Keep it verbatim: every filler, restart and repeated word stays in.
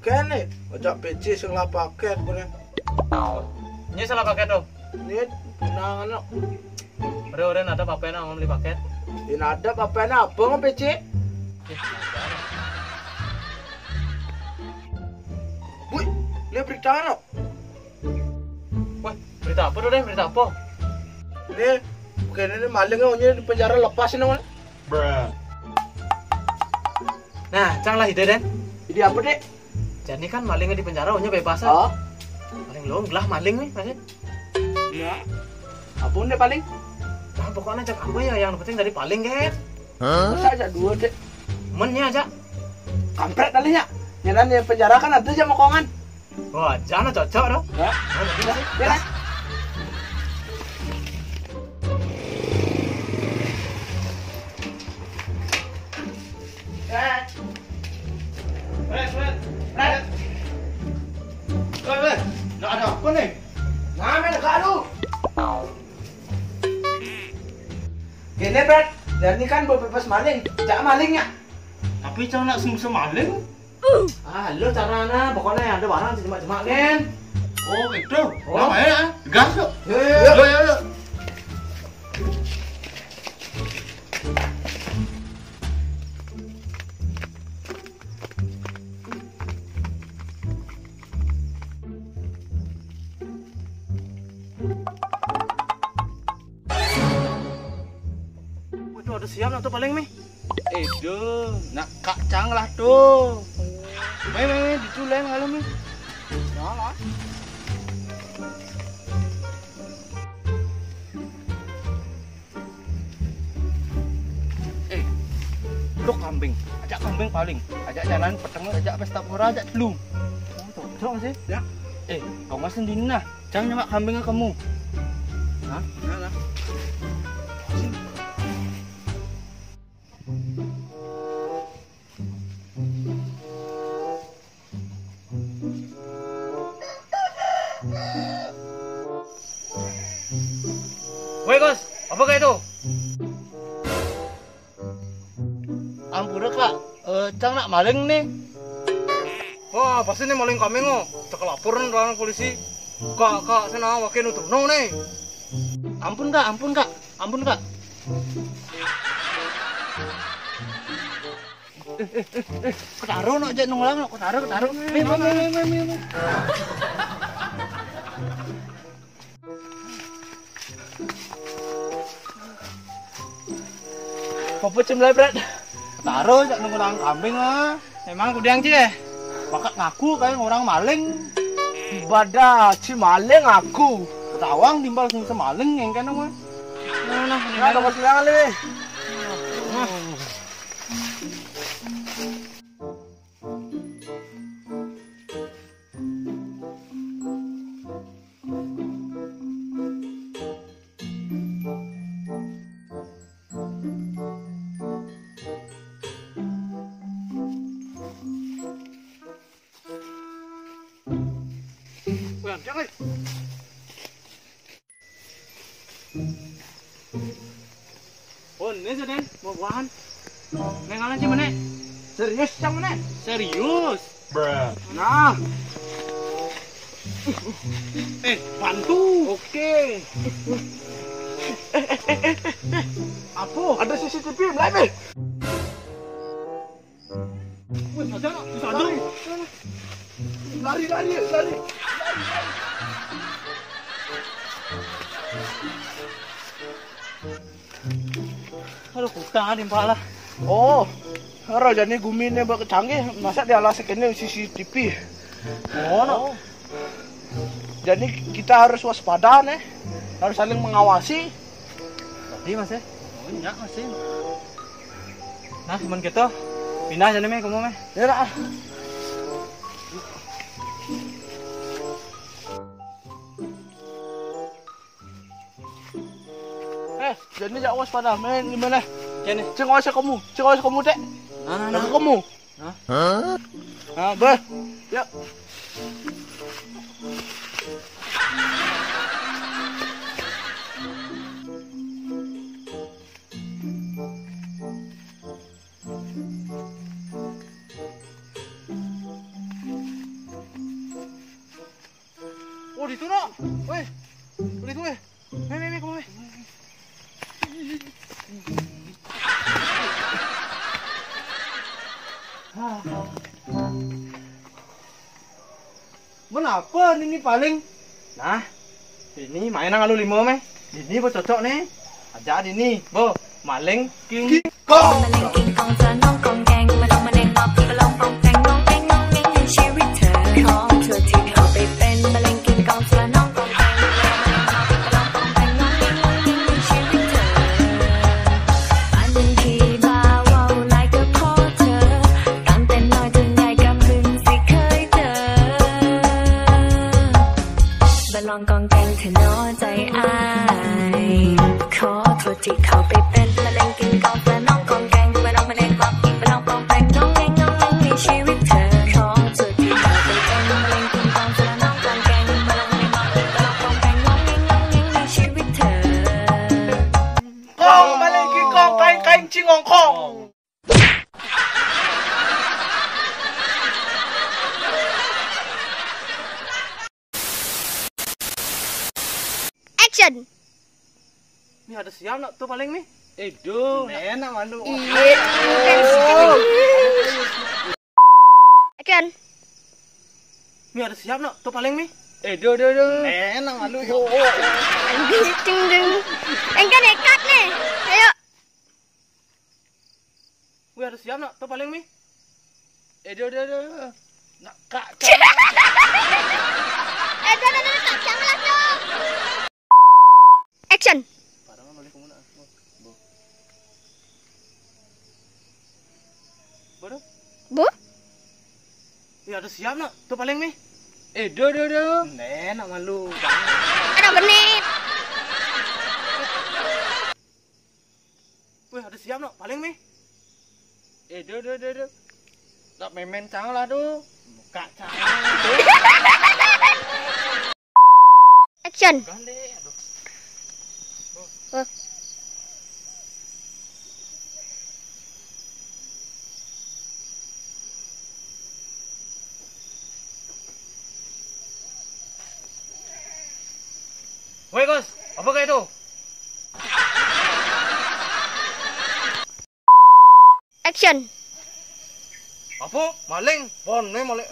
Kéné, ajak P C sing lah pakét koné. Nyé salah pakét to. Nyé punang anak. Ora-ora ada apa-apa nak ngomong beli pakét. Ini ada apa-apa nak apa ngomong P C? Wih, lihat berita no. Wah, berita apa tuh, Den? Berita apa? Ini, bukan ini maling, oh, ini di penjara lepas ini, Wan. Nah, cang lah ide, Den. Ide apa, Dek? Jadi kan malingnya di penjara, ohnya bebas, ah. Oh. Paling lo lah maling nih, paling. Ya. Apa nih paling? Nah, pokoknya cek apa ya, yang penting dari paling, kan? Masa aja dua, Dek? Mennya aja. Kampret kali ya. Nyeran di penjara kan ada aja mokongan. Wah, jangan cocok dong. Ya. Ya, ya. Fred. Fred, Fred. Fred. Fred, Fred. Nggak ada apa nih? Nah, men, nggak lu. Gini, Fred. Dan ini kan bebas maling. Jangan malingnya. Tapi cang nak sungguh maling. Ah, lo carana, pokoknya ada barang jemak-jemak, kan? Oh, itu. Oh. Nah, ayo, ah. Gas, yuk. Yuk, yuk, yuk. Yuk, yuk, yuk. Waduh, ada siap nak tuh paling, mi. Edo, nak kak cang lah tuh. Mai, mai, mai, ditu lain kalau, mi. Salah. Eh, dok kambing. Ajak kambing paling. Ajak jalan peteng, ajak pesta pura, ajak telu. Oh, cocok sih. Ya. Eh, kau nggak sendiri nah. Jangan nyemak kambingnya kamu. Hah? Nah, nah. Woi, Kos, apa kayak itu? Ampura, Kak. Eh, cang nak maling nih. Wah, pasti nih maling kambing, oh. Cek laporan orang polisi. Kak, Kak, sana wakin utuh no nih. Ampun, Kak, ampun, Kak. Ampun, Kak. Eh, eh, eh, eh, ketaruh no aja nunggulang no, ketaruh, ketaruh. Meh, meh, meh, meh, meh, meh. Apa cem lebret? Ketaruh aja nunggulang kambing ah. Emang kudiang cie? Bakat ngaku kayak orang maling. Ibadah, ci maling aku. Ketawang timbal sing semaling yang kena mah. Nah, nah, nah, nah, nah, nah, nah, nah, nah. Nah. Weh, cang, eh. Oh, ini sudah, mau buahan. Neng alam sih mana? Serius, cang mana? Serius. Nah. Eh, bantu. Oke. Apa? Ada C C T V, mulai, Beh. Wih, ada, ada. Lari. Lari, lari, lari. Aduh, hutang di pala. Oh, ora jane gumine mbok canggih, masa dialas kene C C T V. Oh, no. Jadi kita harus waspada nih. Harus saling mengawasi. Tadi, Mas, ya? Oh, iya, Mas, ya. Nah, cuman gitu. Pindah aja nih, Meh, kamu, Meh. Ya, dah. Eh, jadi jak waspada, Meh, gimana? Kene. Ceng awas kamu, ceng awas kamu, Dek. Nah, nah, nah. Kamu. Hah? Ah, bah. Yuk. Itu, no. Weh. Itu, weh. Meh, meh, meh, kamu, meh. Menapa ini paling? Nah, ini main nang alu lima, meh. Ini bo cocok, nih. Ajak ini, bo. Maling King Kong. แมลงกิงกองจะน้องกองแกงมาลองมาแดงมาปีมาลองปองแปงน้องแปงน้องแงงในชีวิตเธอ ขอโทษที่เขาไปเป็นแมลงกิงกองจะน้องกองแกงมาลองมาแดงมาปีมาลองปองแปงน้องแงงน้องแงงในชีวิตเธอ อันนี้ที่บ่าเว้าหลายก็เพราะเธอ ตั้งแต่น้อยจนใหญ่ก็เพิ่งสิเคยเจอ บ่ลองกองแกงเธอน้อใจอ้าย ขอโทษที่เขาไปเป็นมะเร็งกินกองเปลือกน้องกองแกงมาลองมะเร็งบอกอีกมาลองปองแปงน้องแงงน้องแงงในชีวิตเธอ ขอโทษที่เขาไปเป็นมะเร็งกินกองเปลือกน้องกองแกงมาลองมะเร็งบอกอีกมาลองปองแปงน้องแงงน้องแงงในชีวิตเธอ กองมะเร็งกินกองแกงแกงชิงของของ Action. Mi ada siap nak tu paling mi? Eh, duh, enak malu. Iya. Action. Mi ada siap nak tu paling mi? Eh, duh, duh, duh. Enak malu. Ding, ding, ding. Engkau nekat nih. Ayo. Wih, ada siap nak tu paling mi? Eh, duh, duh, duh. Nak kak. Eh, duh, duh, duh, kak, janganlah, Cok. Action. Parang boleh kamu nak. Bo. Bo, duh. Bo? Wih, ada siap nak tu paling mi? Eh, duh, duh, duh. Nih, nak malu. Ada benit. Wih, ada siap nak paling mi? Eh, duh, duh, duh, duh. Tak main-main cang lah tu. Buka cang. Action. Gandek, aduh. Oh. Woi, Gus, apa kayak itu? Action. Apa? Maling? Pon, nih maling.